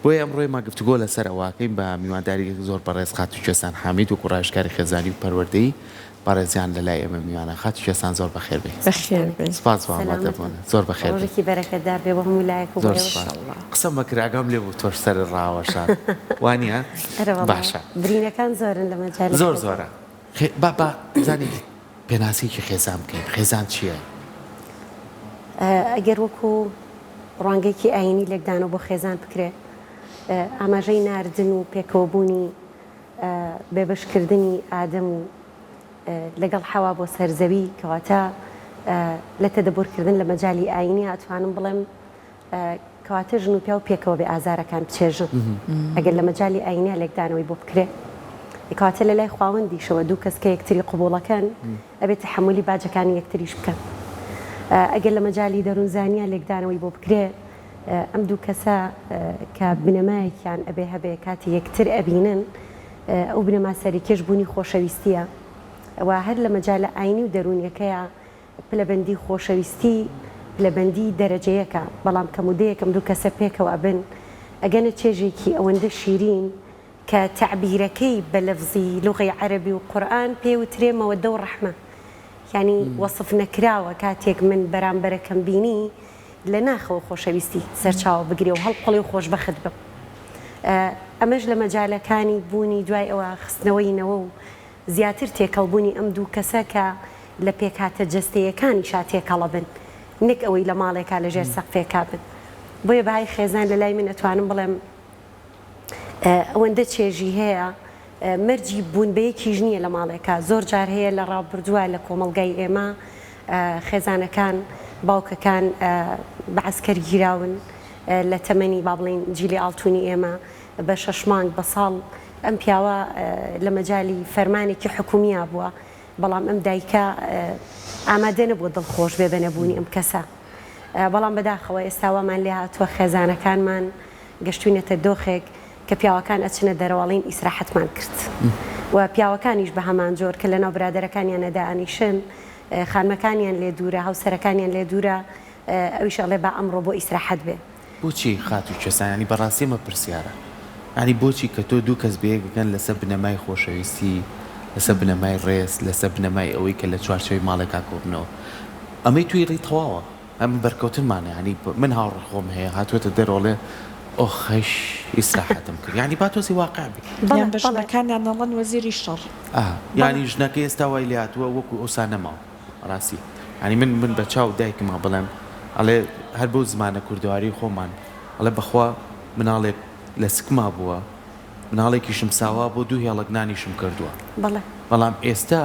بۆیە ئەمڕۆ ئێمە گفتوگۆ لەسەر ئەوە ئەکەین بە میوانداری زۆر بەڕێز خاتوو کوێستان حامید وەکو ڕاوێژکاری خێزانی و پەروەردەیی بەڕێزیان لە لای ئێمە میوانە. خاتوو کوێستان زۆر بەخێر بێی. بەخێر بێی. سپاس بۆ ئامادە سەلامەت بن. بوونت. زۆر بەخێر بێی. ڕۆژێکی بەرەکەتدار بێ بۆ هەموو لایەک و بۆ زۆر ئێوەش. سپاس. قسەم مەکرد ئاگام لێ بوو تۆش سەرت ڕاوەشان. وا نییە؟ ئەرێ وەڵا. باشە. برینەکان زۆرن لە مەجالی زۆر خێزان. زۆرە. خێ با با بزانین پێناسەیەکی خێزان بکەین. خێزان چییە؟ ئەگەر وەکو ڕوانگەیەکی ئایینی لێکدانەوە بۆ خێزان بکرێ، ئاماژەی ناردن و پێکەوەبوونی بێبەشکردنی ئادەم و لەگەڵ حەوا بۆ سەر زەوی، کەواتە لە تەدەبورکردن لە مەجالی ئایینیا ئەتوانم بڵێم کەواتە ژن و پیاو پێکەوە بێ ئازارەکان بچێژن ئەگەر لە مەجالی ئایینیا لێکدانەوەی بۆ بکرێ کەواتە لە لای خواوەندیشەوە دوو کەس کە یەکتری قبوڵەکەن ئەبێ تەحەمولی باجەکانی یەکتریش بکەن. ئەگەر لە مەجالی دەروونزانیا لێکدانەوەی بۆ بکرێ، ئەم دوو کەسە کە بنەمایەکیان ئەبێ هەبێ کاتی یەکتر ئەبینن، ئەو بنەما سەرەکیەش بوونی خۆشەویستیە و هەر لە مەجالە ئاینی و دەروونیەکەیا پلەبەندی خۆشەویستی پلەبەندی دەرەجە یەکە، بەڵام کە مودەیەک ئەم دوو کەسە پێکەوە ئەبن ئەگەنە چێژێکی ئەوەندە شیرین کە تەعبیرەکەی بە لەفزی لوغەی عەرەبی و قورئان پێ وترێ مەوەدە و ڕەحمە یانی وەسف نەکراوە کاتێک من بەرامبەرەکەم بینی لە ناخەوە خۆشەویستی سەرچاوە بگرێ و هەڵقوڵێ و خۆشبەخت بم ئەمەش لە مەجالەکانی بوونی دوای ئەوە خستنەوەی نەوە و زیاتر تێکەڵ بوونی ئەم دوو کەسە کە لە پێکهاتە جەستەیەکانیشا تێکەڵە بن نەک ئەوەی لە ماڵێکا لە ژێر سەقفێکا بن بۆیە بەهای خێزان لە لای من ئەتوانم بڵێم ئەوەندە چێژی هەیە مەرجی بوون بە یەکیش نییە لە ماڵێکا زۆر جار هەیە لە ڕابردووە لە کۆمەڵگای ئێمە خێزانەکان باوکەکان بە عەسکەر گیراون لە تەمەنی با بڵێین جیلی ئاڵتونی ئێمە بە شەش مانگ بە ساڵ ئەم پیاوە لە مەجالی فەرمانێکی حکومیا بووە بەڵام ئەم دایکە ئامادە نەبووە دڵخۆش بێ بە نەبوونی ئەم کەسە بەڵام بەداخەوە ئێستا وامان لێ هاتووە خێزانەکانمان گەشتوینەتە دۆخێک کە پیاوەکان ئەچنە دەرەوە ئەڵین ئیسراحەتمان کرد و پیاوەکانیش بە هەمان جۆر کە لەناو برادەرەکانیانە دائەنیشن خانمەکانیان لێ دوورە هاوسەرەکانیان لێ دوورە ئەویش ئەڵێ با ئەمڕۆ بۆ ئیسراحەت بێ. بۆچی خاتوو کوێستان یانی بەڕاستی ئەمە پرسیارە یانی بۆچی کە تۆ دوو کەس بەیەک ئەگەن لەسەر بنەمای خۆشەویستی لەسەر بنەمای ڕێز لەسەر بنەمای ئەوەی کە لە چوارچێوەی ماڵێکا کۆبنەوە ئەمەی توی ڕی تەواوە ئەم بەرکەوتنمانە یانی من هاوڕێ خۆم هەیە هاتووەتە دەرەوە ئەڵێ ئۆخ هەش ئیسراحەتم کرد یانی با تۆزی واقع بی. بەڵێ یان بە بەڵێ. ژنەکانیان ئەڵێن وەزیری شەڕ. ئا یانی ژنەکە ئێستا وای لێ هاتووە وەکو ئەوسا نەماوە بەڕاستی یانی من من بە چاو دایکما بڵێم ئەڵێ هەر بەو زمانە کوردەواری خۆمان ئەڵێ بەخوا مناڵێک لە سکما بووە مناڵێکیشم ساوا بۆ دوو هێڵک نانیشم کردووە بەڵێ. بەڵام ئێستا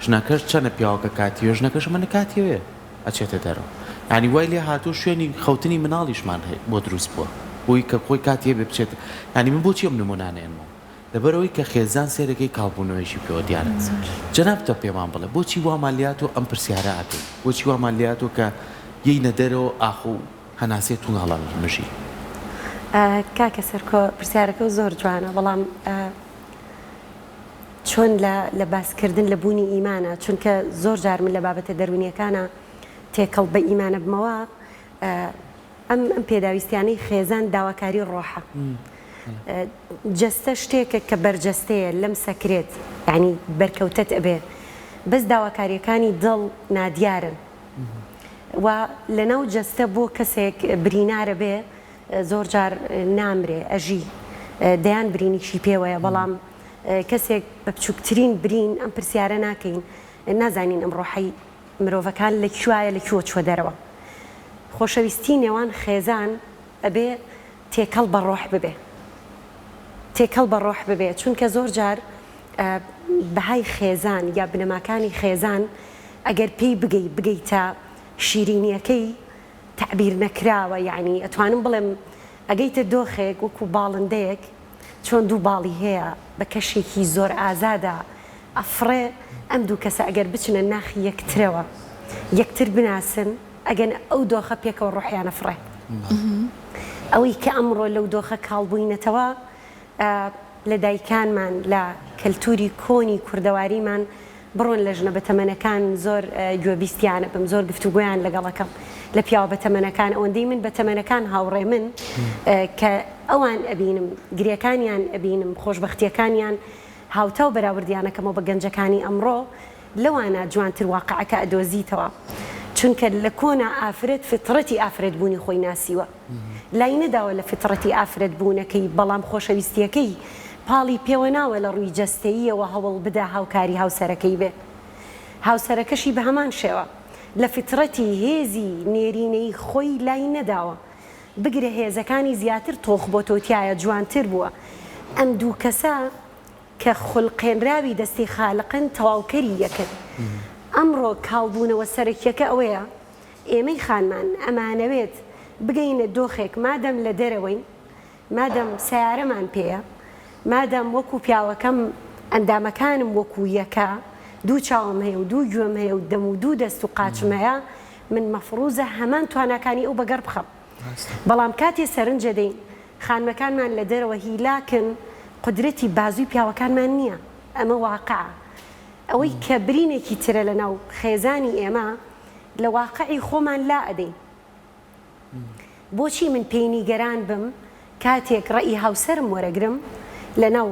ژنەکەش چەنە پیاوەکە کاتیوێ ژنەکەش ئەمەنە کاتیەوێ. ئەچێتە دەرەوە یانی وای لێ هاتووە شوێنی خەوتنی مناڵیشمان بۆ دروست بووە بۆی کە خۆی کاتی هەبێ بچێت یانی من بۆچی ئەم نمونانە ئێنمەوە لەبەرئەوەی کە خێزان سێرەکەی کاڵبوونەوەیەکی پێوە دیارە جەنابتە پێمان بڵێ بۆچی وامان لێهاتووە ئەم پرسیارە ئەکەین بۆچی وامان لێهاتووە کە یەینە دەرەوە ئاخۆ هەناسەی توند هەڵەمژی. کاکە سەرکۆ پرسیارەکەو زۆر جوانە بەڵام چۆن لە لە باسکردن لە بوونی ئیمانە چونکە زۆر جار من لە بابەتە دەروونیەکانا تێکەڵ بە ئیمانە بمەوە ئەم ئەم پێداویستیانەی خێزان داواکاری ڕۆحە جەستە شتێکە کە بەرجەستەیە لەم سەکرێت یعنی بەرکەوتەت ئەبێ بەس داواکاریەکانی دڵ نادیارن و لەناو جەستە بۆ کەسێک برینارە بێ زۆر جار نامرێ ئەژی دەیان برینیشی پێوەیە بەڵام کەسێک بە بچوکترین برین ئەم پرسیارە ناکەین نازانین ئەم ڕۆحەی مرۆڤەکان لە کوایە لە کووە چوە دەرەوە خۆشەویستی نێوان خێزان ئەبێ تێکەڵ بە ڕۆح ببێ تێکەڵ بە ڕۆح ببێ چونکە زۆر جار بەهای خێزان یا بنەماکانی خێزان ئەگەر پێی بگەی بگەیتە شیرینیەکەی تەعبیر نەکراوە یەعنی ئەتوانم بڵێم ئەگەیتە دۆخێک وەکو باڵندەیەک چۆن دوو باڵی هەیە بە کەشێکی زۆر ئازادا ئەفڕێ ئەم دوو کەسە ئەگەر بچنە ناخی یەکترەوە یەکتر بناسن ئەگەنە ئەو دۆخە پێکەوە ڕۆحیان ئەفڕێ ئەوەی کە ئەمڕۆ لەو دۆخە کاڵ بووینەتەوە لە دایکانمان لە کەلتوری کۆنی کوردەواریمان. بڕۆن لە ژنە بەتەمەنەکان زۆر گوێبیستیانە بم زۆر گفتوگۆیان لەگەڵەکەم لە پیاوە بەتەمەنەکان ئەوەندەی من بەتەمەنەکان هاوڕێ من کە ئەوان ئەبینم گرێکانیان ئەبینم خۆشبەختیەکانیان هاوتا و بەراوردیانەکەمەوە بە گەنجەکانی ئەمڕۆ لەوانە جوانتر واقعەکە ئەدۆزیتەوە چونکە لە کۆنا ئافرەت فیتڕەتی ئافرەت بوونی خۆی ناسیوە لای نەداوە لە فیتڕەتی ئافرەت بوونەکەی بەڵام خۆشەویستیەکەی پاڵی پێوە ناوە لە ڕووی جەستەییەوە هەوڵ بدا هاوکاری هاوسەرەکەی بێ هاوسەرەکەشی بە هەمان شێوە لە فیتڕەتی هێزی نێرینەی خۆی لای نەداوە بگرە هێزەکانی زیاتر تۆخ بۆتەوە تیایا جوانتر بووە ئەم دوو کەسە کە خولقێنراوی دەستی خالقن تەواوکەری یەکن. ئەمڕۆ کاڵبوونەوە سەرەکیەکە ئەوەیە ئێمەی خانمان ئەمانەوێت بگەینە دۆخێک مادەم لە دەرەوەین، مادەم سەیارەمان پێیە، مادەم وەکو پیاوەکەم ئەندامەکانم وەکو یەکە، دوو چاوم هەیە و دوو گوێم هەیە و دەم و دوو دەست و قاچم هەیە، من مەفروزە هەمان تواناکانی ئەو بەگەڕ بخەم. بەڵام کاتێ سەرنجەدەین خانمەکانمان لە دەرەوە هیلاکن قودرەتی بازوی پیاوەکانمان نیە ئەمە واقعە ئەوەی کە برینێکی ترە لە ناو خێزانی ئێمە لە واقعی خۆمان لا ئەدەین بۆچی من پێی نیگەران بم کاتێک ڕەئی هاوسەرم وەرەگرم لە ناو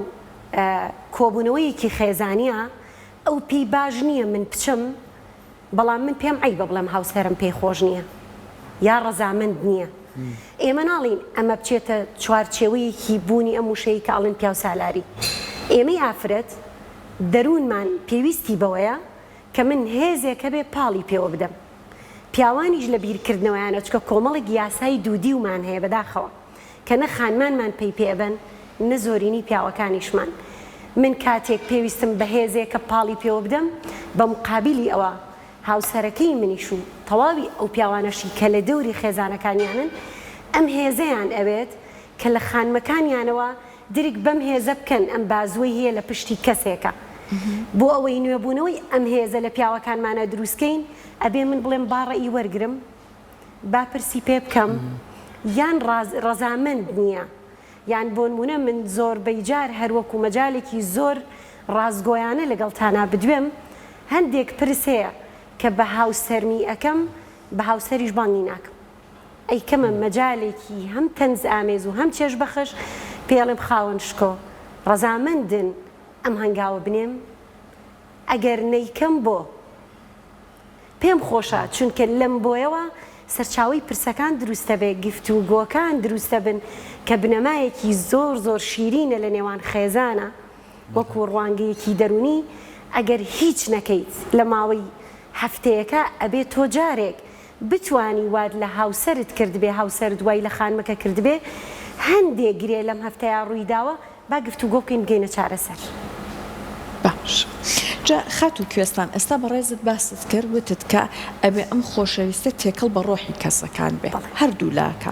کۆبونەوەیەکی خێزانیا ئەو پێی باش نیە من بچم بەڵام من پێم عەیبە بڵێم هاوسەرم پێی خۆش نییە یا ڕەزامەند نییە. ئێمە ناڵێین ئەمە بچێتە چوارچێوەیەکی بوونی ئەم وشەیەی کە ئەڵێن پیاوسالاری. ئێمەی ئافرەت دەروونمان پێویستی بەوەیە کە من هێزێک هەبێ پاڵی پێوە بدەم. پیاوانیش لە بیرکردنەوەیانە چونکە کۆمەڵێک یاسای دوودیومان هەیە بەداخەوە کە نە خانمانمان پەی پێ ئەبەن نە زۆرینەی پیاوەکانیشمان. من کاتێک پێویستم بە هێزێکە پاڵی پێوە بدەم، بە موقابیلی ئەوە هاوسەرەکەی منیش و تەواوی ئەو پیاوانەشی کە لە دەوری خێزانەکانیانن ئەم هێزەیان ئەوێت کە لە خانمەکانیانەوە درک بەم هێزە بکەن ئەم بازووەی هەیە لە پشتی کەسێکە. بۆ ئەوەی نوێبوونەوەی ئەم هێزە لە پیاوەکانمانا دروستکەین ئەبێ من بڵێم با ڕەئی وەرگرم، با پرسی پێ بکەم یان ڕەزامەند نییە یان بۆنمونە من زۆربەی جار هەروەکو مەجالێکی زۆر ڕاستگۆیانە لەگەڵتانا بدوێم هەندێک پرس هەیە کە بە هاوسەرمی ئەکەم بە هاوسەریش بانگی ناکەم ئەیکەمە مەجالێکی هەم تەنز ئامێز و هەم چێژ بەخش پێی ئەڵێم خاوەن شکۆ ڕەزامەندن ئەم هەنگاوە بنێم ئەگەر نەیکەم بۆ پێم خۆشە چونکە لەم بۆیەوە سەرچاوەی پرسەکان دروستەبێ گفتوگۆکان دروستەبن کە بنەمایەکی زۆر زۆر شیرینە لە نێوان خێزانە وەکو ڕوانگەیەکی دەرونی ئەگەر هیچ نەکەیت لە ماوەی هەفتەیەکە ئەبێ تۆ جارێک بتوانی وات لە هاوسەرت کردبێ هاوسەرت وای لە خانمەکە کردبێ هەندێ گرێ لەم هەفتەیا ڕوویداوە با گفتوگۆ بکەین بگەینە چارەسەر. باش جا خاتوو کوێستان ئێستا بەڕێزت باست کرد وتت کە ئەبێ ئەم خۆشەویستە تێکەڵ بە ڕۆحی کەسەکان بێ هەردوو لاکە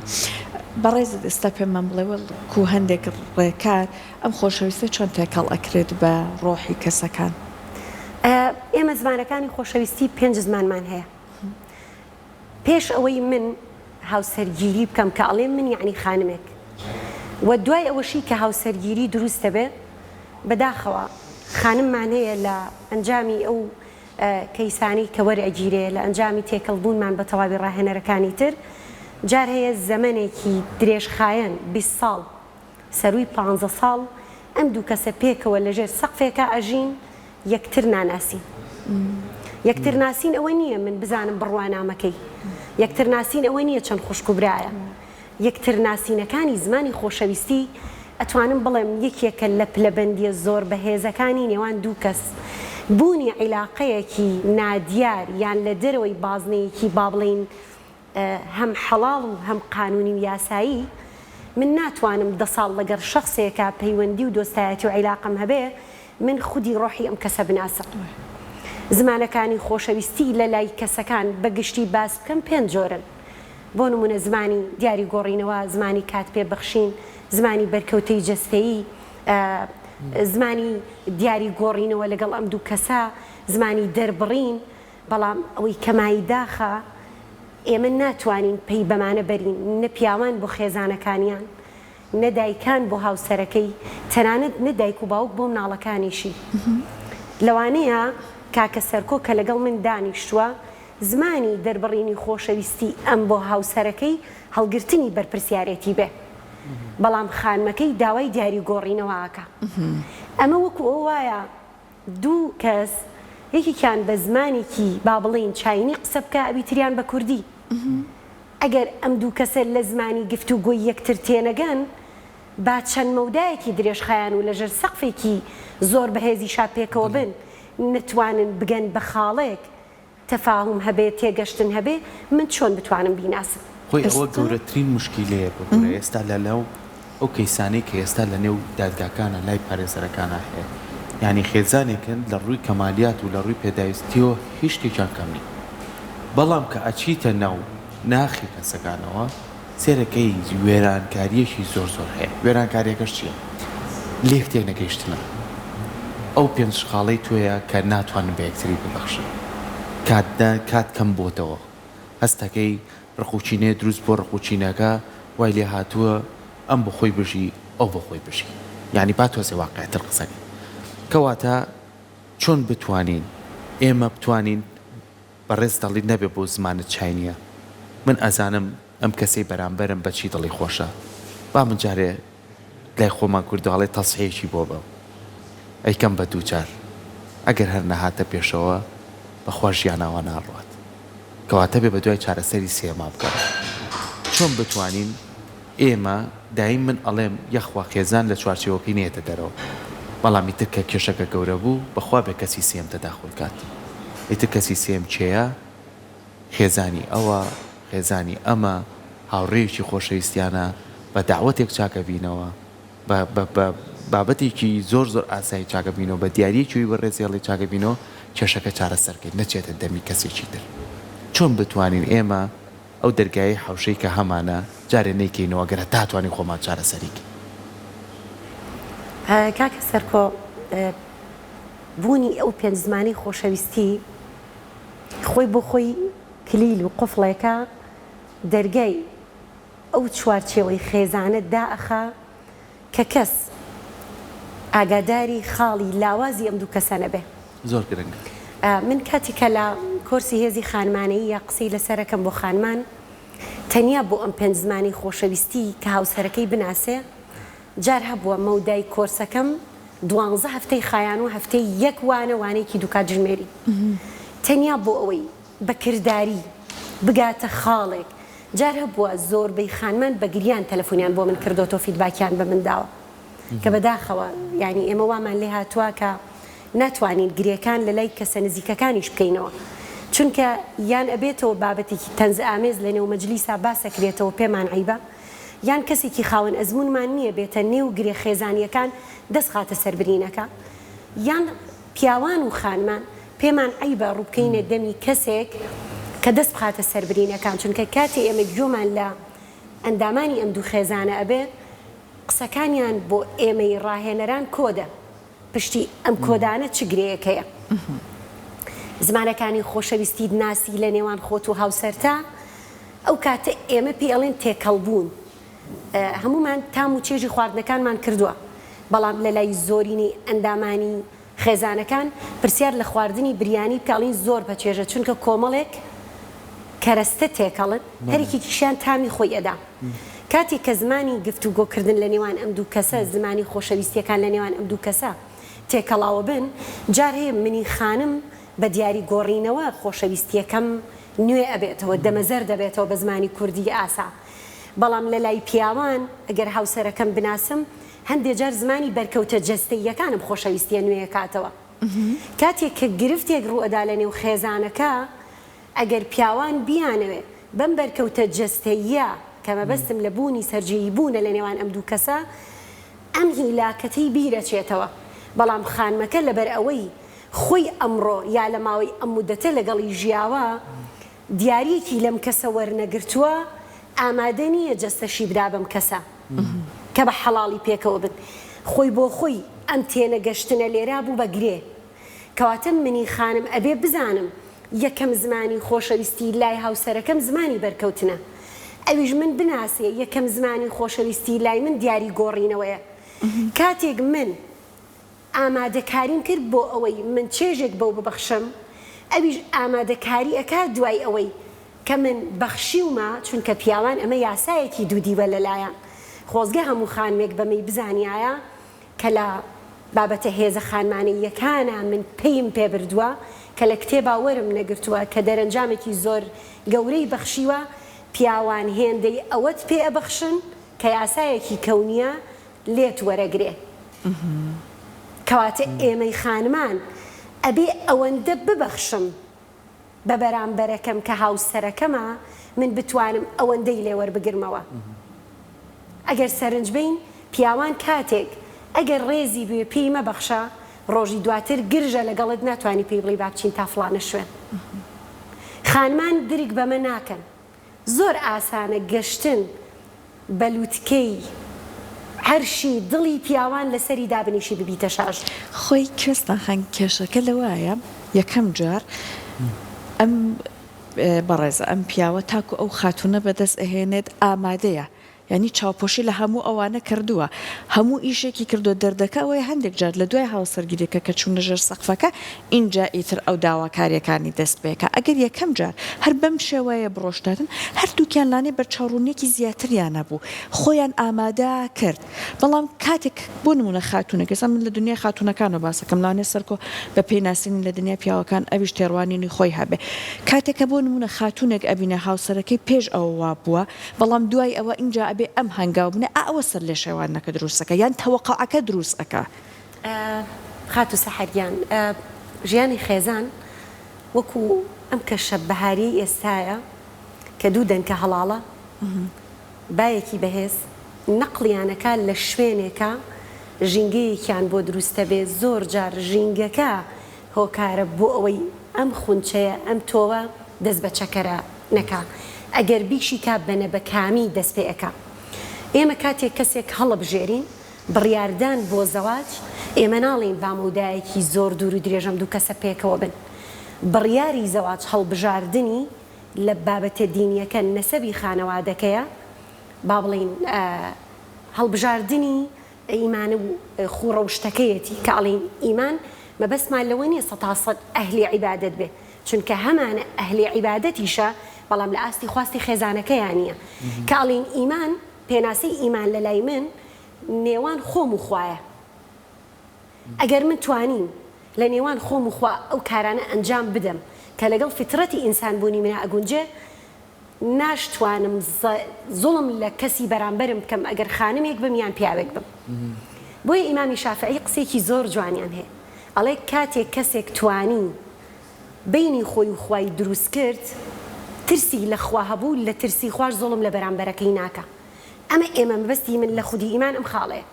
بەڕێزت ئێستا پێمان بڵێ وەکو هەندێک ڕێکار ئەم خۆشەویستە چۆن تێکەڵ ئەکرێت بە ڕۆحی کەسەکان؟ ئێمە زمانەکانی خۆشەویستی پێنج زمانمان هەیە پێش ئەوەی من هاوسەرگیری بکەم کە ئەڵێم من یەعنی خانمێک و دوای ئەوەشی کە هاوسەرگیری دروست دەبێ بەداخەوە خانممان هەیە لە ئەنجامی ئەو کەیسانەی کە وەرئەگیرێ لە ئەنجامی تێکەڵ بوونمان بە تەواوی ڕاهێنەرەکانی تر جار هەیە زەمەنێکی درێژخایەن 20 ساڵ سەرووی پانزە ساڵ ئەم دوو کەسە پێکەوە لەژێر سەقفێکا ئەژین یەکتر ناناسین. یەکتر ناسین ئەوە نییە من بزانم بڕوانامەکەی. یەکتر ناسین ئەوە نییە چەند خوشک و برایە. یەکتر ناسینەکانی زمانی خۆشەویستی ئەتوانم بڵێم یەکێکە لە پلەبەندییە زۆر بەهێزەکانی نێوان دوو کەس. بوونی عیلاقەیەکی نادیار یان لە دەرەوەی بازنەیەکی با بڵێین هەم حەڵاڵ و هەم قانونی و یاسایی، من ناتوانم دە ساڵ لەگەڵ شەخسێکا پەیوەندی و دۆستایەتی و عیلاقەم هەبێ من خودی ڕۆحی ئەم کەسە بناسم. زمانەکانی خۆشەویستی لە لای کەسەکان بە گشتی باس بکەم پێنج جۆرن. بۆ نمونە زمانی دیاری گۆڕینەوە، زمانی کات پێ بەخشین، زمانی بەرکەوتەی جەستەیی، زمانی دیاری گۆڕینەوە لەگەڵ ئەم دوو کەسە، زمانی دەربڕین. بەڵام ئەوەی کە مایەی داخە ئێمە ناتوانین پەی بەمانە بەرین، نە پیاوان بۆ خێزانەکانیان، نە دایکان بۆ هاوسەرەکەی، تەنانەت نە دایک و باوک بۆ مناڵەکانیشی. لەوانەیە کاکە سەرکۆ کە لەگەڵ من دانیشتووە زمانی دەربڕینی خۆشەویستی ئەم بۆ هاوسەرەکەی هەڵگرتنی بەرپرسیارێتی بێ بەڵام خانمەکەی داوای دیاری گۆڕینەوە ئەکا ئەمە وەکو ئەوە وایە دوو کەس یەکێکیان بە زمانێکی با بڵێین چاینی قسە بکا ئەوی تریان بە کوردی ئەگەر ئەم دوو کەسە لە زمانی گفتوگۆی یەکتر تێنەگەن با چەند مەودایەکی درێژخایەن و لەژێر سەقفێکی زۆر بەهێزیشا پێکەوە بن نەتوانن بگەن بە خاڵێک تەفاهوم هەبێ تێگەشتن هەبێ من چۆن بتوانم بیناسم. خۆی ئەوە گەورەترین موشکیلەیە ببورە ئێستا لە ناو ئەو کەیسانەی کە ئێستا لە نێو دادگاکانا لای پارێزەرەکانا هەیە یانی خێزانێکن لە ڕووی کەمالیات و لە ڕووی پێداویستیەوە هیچ شتێکیان کەم نیە بەڵام کە ئەچیتە ناو ناخی کەسەکانەوە سەیرەکەی وێرانکاریەکی زۆر زۆر هەیە وێرانکاریەکەش چیە لێک تێنەگەیشتنە ئەو پێنج خاڵەی تۆیە کە ناتوانن بە یەکتری ببەخشن کات کات کەم بۆتەوە هەستەکەی ڕق و کینەیە دروست بووە ڕق و کینەکە وای لێ هاتووە ئەم بۆ خۆی بژی ئەو بۆ خۆی بژی یانی با تۆزێ واقعیتر قسە کەین کەواتە چۆن بتوانین ئێمە بتوانین بەڕێز دەڵی نەبێ بۆ زمانت چاینیە من ئەزانم ئەم کەسەی بەرامبەرم بە چی دڵی خۆشە با من جارێ لای خۆمان کورداڵێ تەسحیەکی بۆ بەم ئەیکەم بە دووجار ئەگەر هەر نەهاتە پێشەوە بەخوا ژیان ئاوا ناڕوات کەواتە بێ بەدوای چارەسەری سێما بگەڕێ چۆن بتوانین ئێمە دایم من ئەڵێم یەخوا خێزان لە چوارچێوەکەی نەیەتە دەرەوە بەڵام ئیتر کە کێشەکە گەورە بوو بەخوا بێ کەسی سێیەم تەداخول کات ئیتر کەسی سێیەم کێیە خێزانی ئەوە خێزانی ئەمە هاوڕێیەکی خۆشەویستیانە بە دەعوەتێک چاکەبینەوە بە بە بە بابەتێکی زۆر زۆر ئاسایی چاکەبینەوە بە دیاریەکی وی بەڕێزێڵی چاکەبینەوە کێشەکە چارەسەر کەین نەچێتە دەمی کەسێکی تر چۆن بتوانین ئێمە ئەو دەرگایەی حەوشەی کە هەمانە جارێ نەیکەینەوە گەر هەتا توانین خۆمان چارەسەری کەین. کاکە سەرکۆ بوونی ئەو پێنج زمانەی خۆشەویستی خۆی بۆ خۆی کلیل و قفڵێکە دەرگای ئەو چوارچێوەی خێزانە دائەخا کە کەس ئاگاداری خاڵی لاوازی ئەم دوو کەسە نەبێ. زۆر گرنگە. من کاتێک کە لە کۆرسی هێزی خانمانەیی یا قسەی لەسەر ئەکەم بۆ خانمان تەنیا بۆ ئەم پێنج زمانی خۆشەویستی کە هاوسەرەکەی بناسێ جار هەبووە مەودای کۆرسەکەم دوانزە هەفتەی خایان و هەفتەی یەک وانە وانەیەکی دوو کاتژمێری تەنیا بۆ ئەوەی بە کرداری بگاتە خاڵێک جار هەبووە زۆربەی خانمان بە گریان تەلەفۆنیان بۆ من کردۆتەوە فیدباکیان بە من داوە کە بەداخەوە یانی ئێمە وامان لێ هاتووە کە ناتوانین گرێکان لە لای کەسە نزیکەکانیش بکەینەوە چونکە یان ئەبێتەوە بابەتێکی تەنزئامێز لە نێو مەجلیسا باسەکرێتەوە پێمان عەیبە یان کەسێکی خاوەن ئەزموونمان نییە بێتە نێو گرێ خێزانییەکان دەست خاتە سەر برینەکە یان پیاوان و خانمان پێمان عەیبە ڕووبکەینە دەمی کەسێک کە دەست بخاتە سەر برینەکان چونکە کاتێ ئێمە گوێمان لە ئەندامانی ئەم دوو خێزانە ئەبێ قسەکانیان بۆ ئێمەی ڕاهێنەران کۆدە پشتی ئەم کۆدانە چ گرێیەک هەیە زمانەکانی خۆشەویستیت ناسی لە نێوان خۆت و هاوسەرتا ئەو کاتە ئێمە پێی ئەڵێن تێکەڵبوون هەموومان تام و چێژی خواردنەکانمان کردووە بەڵام لە لای زۆرینەی ئەندامانی خێزانەکان پرسیار لە خواردنی بریانی بکە ئەڵین زۆر بەچێژە چونکە کۆمەڵێک کەرەستە تێکەڵن هەریکێکیشیان تامی خۆی ئەدا کاتێک کە زمانی گفتوگۆ کردن لە نێوان ئەم دوو کەسە زمانی خۆشەویستیەکان لە نێوان ئەم دوو کەسە تێکەڵاوە بن جار هەیە منی خانم بە دیاری گۆڕینەوە خۆشەویستیەکەم نوێ ئەبێتەوە دەمەزەرد ئەبێتەوە بە زمانی کوردی ئاسا بەڵام لە لای پیاوان ئەگەر هاوسەرەکەم بناسم هەندێ جار زمانی بەرکەوتە جەستەییەکانم خۆشەویستیە نوێیەکاتەوە. کاتێک کە گرفتێک ڕووئەدا لە نێو خێزانەکە، ئەگەر پیاوان بیانەوێ بەم بەرکەوتە جەستەییە، کە مەبەستم لە بوونی سەرجێیی بوونە لە نێوان ئەم دوو کەسە، ئەم هیلاکەتەی بیرئەچێتەوە. بەڵام خانمەکە لەبەر ئەوەی خۆی ئەمڕۆ یا لە ماوەی ئەم مودەتە لەگەڵی ژیاوە، دیاریەکی لەم کەسە وەرنەگرتووە، ئامادە نییە جەستەشی بدا بەم کەسە کە بە حەڵاڵی پێکەوە بن. خۆی بۆ خۆی ئەم تێنەگەشتنە لێرا بوو بە گرێ. کەواتە منی خانم ئەبێ بزانم یەکەم زمانی خۆشەویستی لای هاوسەرەکەم زمانی بەرکەوتنە. ئەویش من بناسێ یەکەم زمانی خۆشەویستی لای من دیاری گۆڕینەوەیە. کاتێک من. ئامادەکاریم کرد بۆ ئەوەی من چێژێک بەو ببەخشم، ئەویش ئامادەکاری ئەکات دوای ئەوەی کە من بەخشیومە، چونکە پیاوان ئەمە یاسایەکی دوودیوە لەلایان، خۆزگە هەموو خانمێک بەمەی بزانیایە کە لە بابەتە هێزە خانمانەییەکانا من پەیم پێ بردووە، کە لە کتێبا وەرم نەگرتووە، کە دەرەنجامێکی زۆر گەورەی بەخشیوە، پیاوان هێندەی ئەوەت پێ ئەبەخشن کە یاسایەکی کەونییە لێت وەرەگرێ. کەواتە ئێمەی خانمان ئەبێ ئەوەندە ببەخشم بە بەرامبەرەکەم کە هاوسەرەکەمە من بتوانم ئەوەندەی لێ وەربگرمەوە. ئەگەر سەرنج بەین پیاوان کاتێک ئەگەر ڕێزی بوێ پێی مەبەخشە ڕۆژی دواتر گرژە لەگەڵت ناتوانی پێی بڵێی با بچین تا فڵانە شوێن. خانمان درک بەمە ناکەن. زۆر ئاسانە گەشتن بە لوتکەی عەرشی دڵی پیاوان لەسەری دابنیشی ببیتە شاژن. خۆی کوێستان خان کێشەکە لەوایە یەکەم جار ئەم بەڕێزە ئەم پیاوە تاکو ئەو خاتونە بەدەست ئەهێنێت ئامادەیە یانی چاوپۆشی لە هەموو ئەوانە کردووە، هەموو ئیشێکی کردووە، دەردەکە ئەوەیە هەندێک جار لە دوای هاوسەرگیریەکە کە چوونە ژێر سەقفەکە ئینجا ئیتر ئەو داواکاریەکانی دەست پێکا، ئەگەر یەکەم جار هەر بەم شێوەیە بڕۆشتاتن هەردووکیان لانێ بەرچاوڕوونیەکی زیاتریان هەبوو خۆیان ئامادە کرد، بەڵام کاتێک بۆ نموونە خاتوونێک ئێستا من لە دنیای خاتوونەکانەوە باسەکەم لەوانەیە سەرکۆ بە پێی ناسینی لە دنیای پیاوەکان ئەویش تێڕوانینی خۆی هەبێ کاتێک کە بۆ نموونە خاتوونێک ئەبینێ هاوسەرەکەی پێش ئەوە وابووە بەڵام دوای ئەوە ئینجا ئەبێ ئەم هەنگاو بنێ ئا ئەوە سەرلێشێواندنەکە دروست ئەکا یان تەوەقوعەکە دروست ئەکا. خاتوو سەحەر گیان ژیانی خێزان وەکو ئەم کەشە بەهاریەی ئێستایە کە دوو دەنکە هەڵاڵە بایەکی بەهێز نەقڵیان ئەکا لە شوێنێکا ژینگەیەکیان بۆ دروستەبێ زۆر جار ژینگەکە هۆکارە بۆ ئەوەی ئەم خونچەیە ئەم تۆوە دەست بە چەکەرە نەکا ئەگەر بیشیکا بە نەبەکامی دەست پێ ئەکا ئێمە کاتێک کەسێک هەڵەبژێرین بڕیاردان بۆ زەواج ئێمە ناڵێین با مەودایەکی زۆر دوور و درێژ ئەم دوو کەسە پێکەوە بن بڕیاری زەواج هەڵبژاردنی لە بابەتە دینیەکە نەسەبی خانەوادەکەیە با بڵێین هەڵبژاردنی ئیمان و خوو ڕەوشتەکەیەتی کە ئەڵێین ئیمان مەبەستمان لەوە نیە سەتا سەد ئەهلی عیبادەت بێ چونکە هەمانە ئەهلی عیبادەتیشە بەڵام لە ئاستی خواستی خێزانەکەیا نیە کە ئەڵێین ئیمان پێناسەی ئیمان لەلای من نێوان خۆم و خوایە ئەگەر من توانیم لە نێوان خۆم و خوا ئەو کارانە ئەنجام بدەم کە لەگەڵ فیترەتی ئینسان بوونی منا ئەگونجێ ناشتوانم زوڵم لە کەسی بەرامبەرم بکەم ئەگەر خانمێک بم یان پیاوێک بم. بۆیە ئیمامی شافعی قسەیەکی زۆر جوانیان هەیە ئەڵێ کاتێک کەسێک توانی بەینی خۆی و خوای دروست کرد ترسی لە خوا هەبوو لە ترسی خواش زوڵم لە بەرامبەرەکەی ناکا ئەمە ئێمە مەبەستی من لە خودی ئیمان ئەم خاڵەیە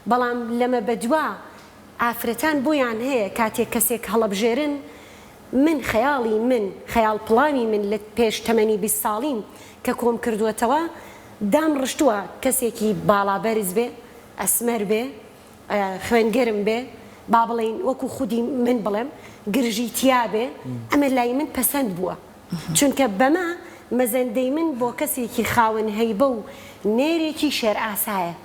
بەڵام لەمە بەدوا ئافرەتان بۆیان هەیە کاتێک کەسێک هەڵەبژێرن من خەیاڵی من، خەیاڵ پڵاوی من لە پێش تەمەنی 20 ساڵیم کە کۆم کردووەتەوە، دامڕشتووە کەسێکی باڵا بەرز بێ، ئەسمەر بێ، خوێن گەرم بێ، با بڵێین وەکو خودی من بڵێم گرژی تیا بێ، ئەمە لای من پەسەند بووە. چونکە بەمە مەزەندەی من بۆ کەسێکی خاوەن هەیبە و نێرێکی شێرئاسایە.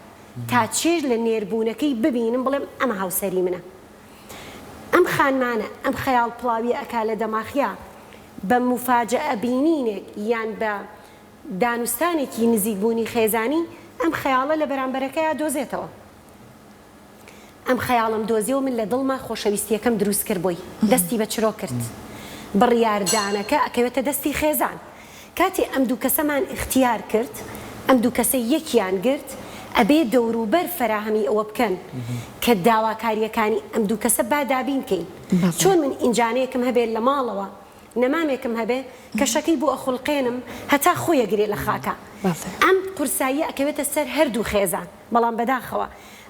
تا چێژ لە نێربوونەکەی ببینم بڵێم ئەمە هاوسەری منە. ئەم خانمانە ئەم خەیاڵ پڵاویە ئەکا لە دەماخیا بە موفاجەئە بینینێک یان بە دانوستانێکی نزیک بوونی خێزانی ئەم خەیاڵە لە بەرامبەرەکەیا دۆزێتەوە. ئەم خەیاڵەم دۆزیەوە من لە دڵما خۆشەویستیەکەم دروست کرد بۆی دەستی بە چرۆ کرد بڕیاردانەکە ئەکەوێتە دەستی خێزان کاتێ ئەم دوو کەسەمان ئیختیار کرد، ئەم دوو کەسە یەکیان گرت، ئەبێ دەوروبەر فەراهەمی ئەوە بکەن کە داواکارییەکانی ئەم دوو کەسە با دابین کەین. چۆن من ئینجانەیەکم هەبێ لە ماڵەوە، نەمامێکم هەبێ، کەشەکەی بۆ ئەخولقێنم هەتا خۆی ئەگرێ لە خاکا. ئەم قورساییە ئەکەوێتە سەر هەردوو خێزان. بەڵام بەداخەوە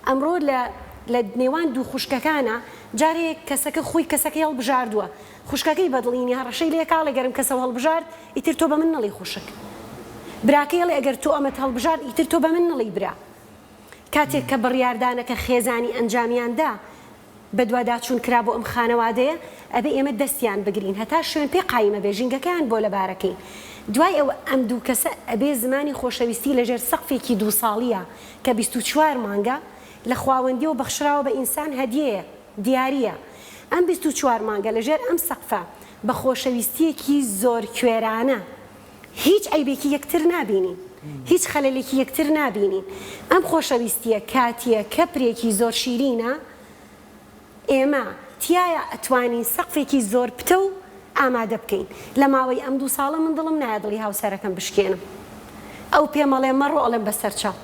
ئەمڕۆ لە لە نێوان دوو خوشکەکانا جارێ کەسەکە خۆی کەسەکەی هەڵبژاردووە، خوشکەکەی بەدڵی نیە هەڕەشەی لێکا ئەڵێ گەر ئەم کەسەو هەڵبژارد ئیتر تۆ بەمن نەڵێی خوشک. براکەی ئەڵێ ئەگەر تۆ ئەمەت هەڵبژارد ئیتر تۆ بەمن نەڵێی برا. کاتێک کە بڕیاردانەکە خێزانی ئەنجامیان دا بەدواداچوون کرا بۆ ئەم خانەوادەیە ئەبێ ئێمە دەستیان بگرین هەتا شوێن پێ قایم ئەبێ ژینگەکەیان بۆ لەبارەکەین. دوای ئەوە ئەم دوو کەسە ئەبێ زمانی خۆشەویستی لەژێر سەقفێکی دوو ساڵیە کە 24 مانگە لە خواوەندیەوە بەخشراوە بە ئینسان هەدیەیە. دیارییە. ئەم 24 مانگە لەژێر ئەم سەقفە بە خۆشەویستییەکی زۆر کوێرانە هیچ عەیبێکی یەکتر نابینین، هیچ خەلەلێکی یەکتر نابینین. ئەم خۆشەویستییە کاتییە کەپرێکی زۆر شیرینە، ئێمە تیایا ئەتوانین سەقفێکی زۆر پتەو ئامادە بکەین. لە ماوەی ئەم دوو ساڵە من دڵم نایە دڵی هاوسەرەکەم بشکێنم. ئەو پێم ئەڵێ مەڕۆ ئەڵێم بەسەرچاو.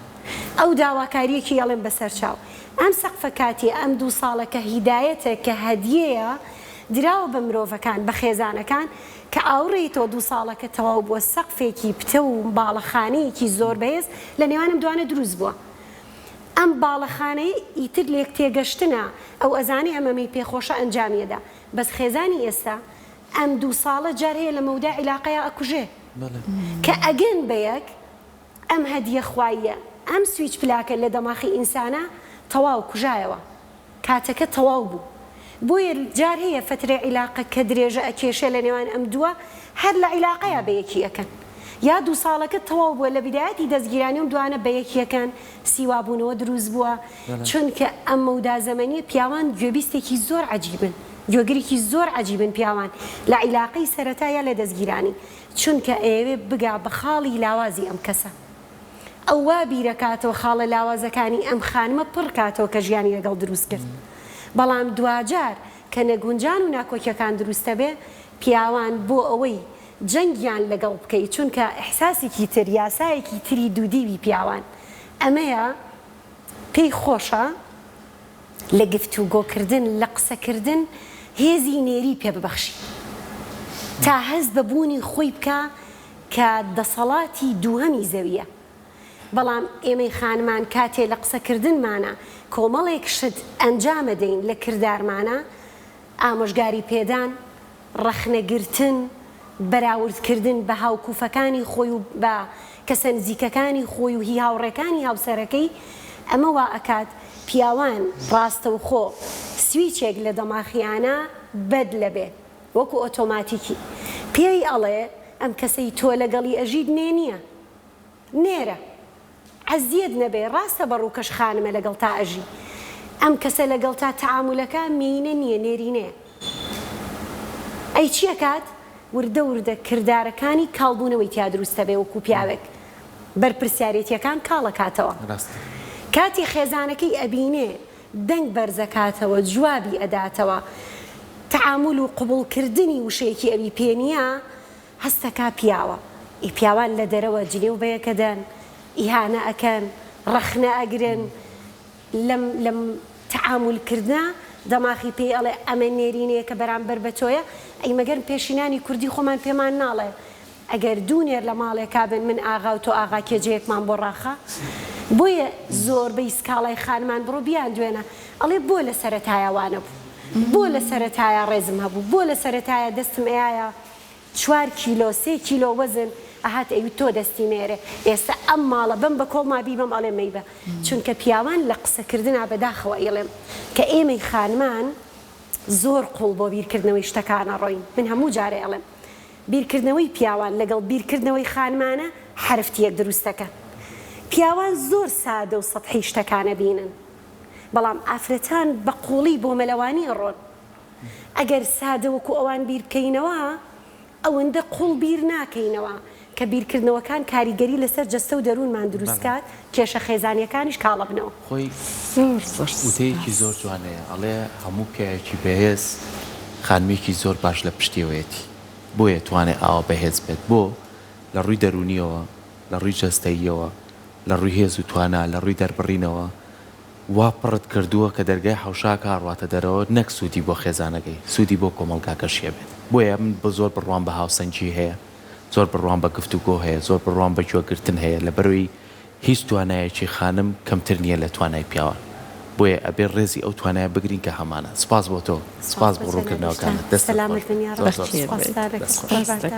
ئەو داواکارییەکی ئەڵێم بەسەرچاو. ئەم سەقفە کاتییە ئەم دوو ساڵە کە هیدایەتە کە هەدیەیە دراوە بە مرۆڤەکان بە خێزانەکان کە ئاوڕێیتەوە دوو ساڵەکە تەواو بووە سەقفێکی پتەو و باڵەخانەیەکی زۆر بەهێز لە نێوان ئەم دوانە دروست بووە. ئەم باڵەخانەیە ئیتر لێکتێگەشتنە، ئەو ئەزانێ ئەم ئەمەی پێ خۆشە ئەنجامی ئەدا، بەس خێزانی ئێستا ئەم دوو ساڵە جار هەیە لە مەودا عیلاقەیا ئەکوژێ کە ئەگەن بەیەک ئەم هەدیە خواییە ئەم سویچ پلاکە لە دەماخی ئینسانا تەواو کوژایەوە. کاتەکە تەواو بوو بۆیە جار هەیە فەترەی عیلاقە کە درێژە ئەکێشێ لە نێوان ئەم دووە هەر لە عیلاقەیا بە یەکی ئەکەن یا دوو ساڵەکە تەواو بووە لە بیدایەتی دەستگیرانی ئەم دوانە بە یەکی ئەکەن سیوابوونەوە دروست بووە چونکە ئەم مەودا زەمەنیە پیاوان گوێبیستێکی زۆر عەجیبن گوێگرێکی زۆر عەجیبن پیاوان لە عیلاقەی سەرەتا یا لە دەستگیرانی چونکە ئەیەوێ بگا بە خاڵی لاوازی ئەم کەسە. ئەو وا بیرەکاتەوە خاڵە لاوازەکانی ئەم خانمە پڕ کاتەوە کە ژیانی لەگەڵ دروست کرد بەڵام دواجار کە نەگونجان و ناکۆکیەکان دروستەبێ پیاوان بۆ ئەوەی جەنگیان لەگەڵ بکەی چونکە ئیحساسێکی تر یاسایەکی تری دوودیوی پیاوان ئەمەیە پێی خۆشە لە گفتوگۆکردن لە قسەکردن هێزی نێری پێ ببەخشی تا هەست بە بوونی خۆی بکا کە دەسەڵاتی دووهەمی زەویە. بەڵام ئێمەی خانمان کاتێ لە قسەکردنمانا کۆمەڵێک شت ئەنجامەدەین لە کردارمانا، ئامۆژگاری پێدان، ڕەخنەگرتن، بەراوردکردن بە هاوکوفەکانی خۆی و بە کەسە نزیکەکانی خۆی و هی هاوڕێکانی هاوسەرەکەی، ئەمە وا ئەکات پیاوان ڕاستەوخۆ سویچێک لە دەماخیانا بەدلەبێ. وەکو ئۆتۆماتیکی پێی ئەڵێ ئەم کەسەی تۆ لەگەڵی ئەژیت مێ نیە نێرە عەزیەت نەبێ ڕاستە بە ڕووکەش خانمە لەگەڵتا ئەژی ئەم کەسە لەگەڵتا تەعامولەکا مێینە نیە نێرینەیە ئەی چی ئەکات وردە وردە کردارەکانی کاڵبوونەوەی تیا دروستەبێ وەکو پیاوێک بەرپرسیارێتیەکان کاڵەکاتەوە کاتێ خێزانەکەی ئەبینێ دەنگ بەرزەکاتەوە جوابی ئەداتەوە تەعامول و قبوڵ کردنی وشەیەکی ئەوی پێ نیە هەستەکا پیاوە ئی پیاوان لە دەرەوە جنێو بەیەکەدەن ئیهانە ئەکەن ڕەخنە ئەگرن لەم لەم تەعامول کردنە دەماخی پێی ئەڵێ ئەمە نێرینەیە کە بەرامبەر بە تۆیە ئەی مەگەر پێشینانی کوردی خۆمان پێمان ناڵێ ئەگەر دوو نێر لە ماڵێکا بن من ئاغا و تۆ ئاغا کێ جێیەکمان بۆ ڕاخا؟ بۆیە زۆربەی سکاڵای خانمان بڕۆ بیاندوێنە ئەڵێ بۆ لە سەرەتایا وانەبوو بۆ لە سەرەتایا ڕێزم هەبوو بۆ لە سەرەتایا دەستم ئەیایە چوار کیلۆ سێ کیلۆ وەزن ئەهات ئەیوت تۆ دەستی مەیەرێ ئێستا ئەم ماڵە بەم بە کۆڵما بیبەم ئەڵێ مەیبە چونکە پیاوان لە قسەکردنا بەداخەوە ئەیڵێم کە ئێمەی خانمان زۆر قوڵ بۆ بیرکردنەوەی شتەکان ئەڕۆین من هەموو جارێ ئەڵێم بیرکردنەوەی پیاوان لەگەڵ بیرکردنەوەی خانمانە حەرفتیەک دروست دەکەن. پیاوان زۆر سادە و سەتحی شتەکان ئەبینن. بەڵام ئافرەتان بە قوڵی بۆ مەلەوانی ئەڕۆن. ئەگەر سادە وەکو ئەوان بیر بکەینەوە، ئەوەندە قوڵ بیر ناکەینەوە کە بیرکردنەوەکان کاریگەری لەسەر جەستە و دەروونمان دروست کات، کێشە خێزانیەکانیش کاڵەبنەوە. خۆی زۆر زۆر وتەیەکی سوپاس. زۆر جوان هەیە ئەڵێ هەموو پیاوێکی بەهێز خانمێکی زۆر باش لە پشتیەوەیەتی بۆیە توانێ ئاوا بەهێز بێت بۆ لە ڕووی دەروونیەوە لە ڕووی جەستەییەوە لە ڕووی هێز و توانا لە ڕووی دەربڕینەوە وا پڕت کردووە کە دەرگای حەوشاکە ئەڕواتە دەرەوە نەک سوودی بۆ خێزانەکەی سوودی بۆ کۆمەڵگاکەشی ئەبێت بۆیە من زۆر بڕوام بە هاوسەنگی هەیە زۆر بڕوام بە گفتوگۆ هەیە، زۆر بڕوام بە گوێگرتن هەیە، لەبەرئەوەی هیچ توانایەکی خانم کەمتر نییە لە توانای پیاوان، بۆیە ئەبێ ڕێزی ئەو توانایە بگرین کە هەمانە. سوپاس بۆ تۆ، سپاس سوپاس بۆ بۆ جەنابیشتان ڕوونکردنەوەکانت، دەستت سەلامەت خۆش بن بێت، یاڕەب زۆر زۆر بەخێر سوپاس، بێیت. دەست خۆش. سوپاس دەکەم.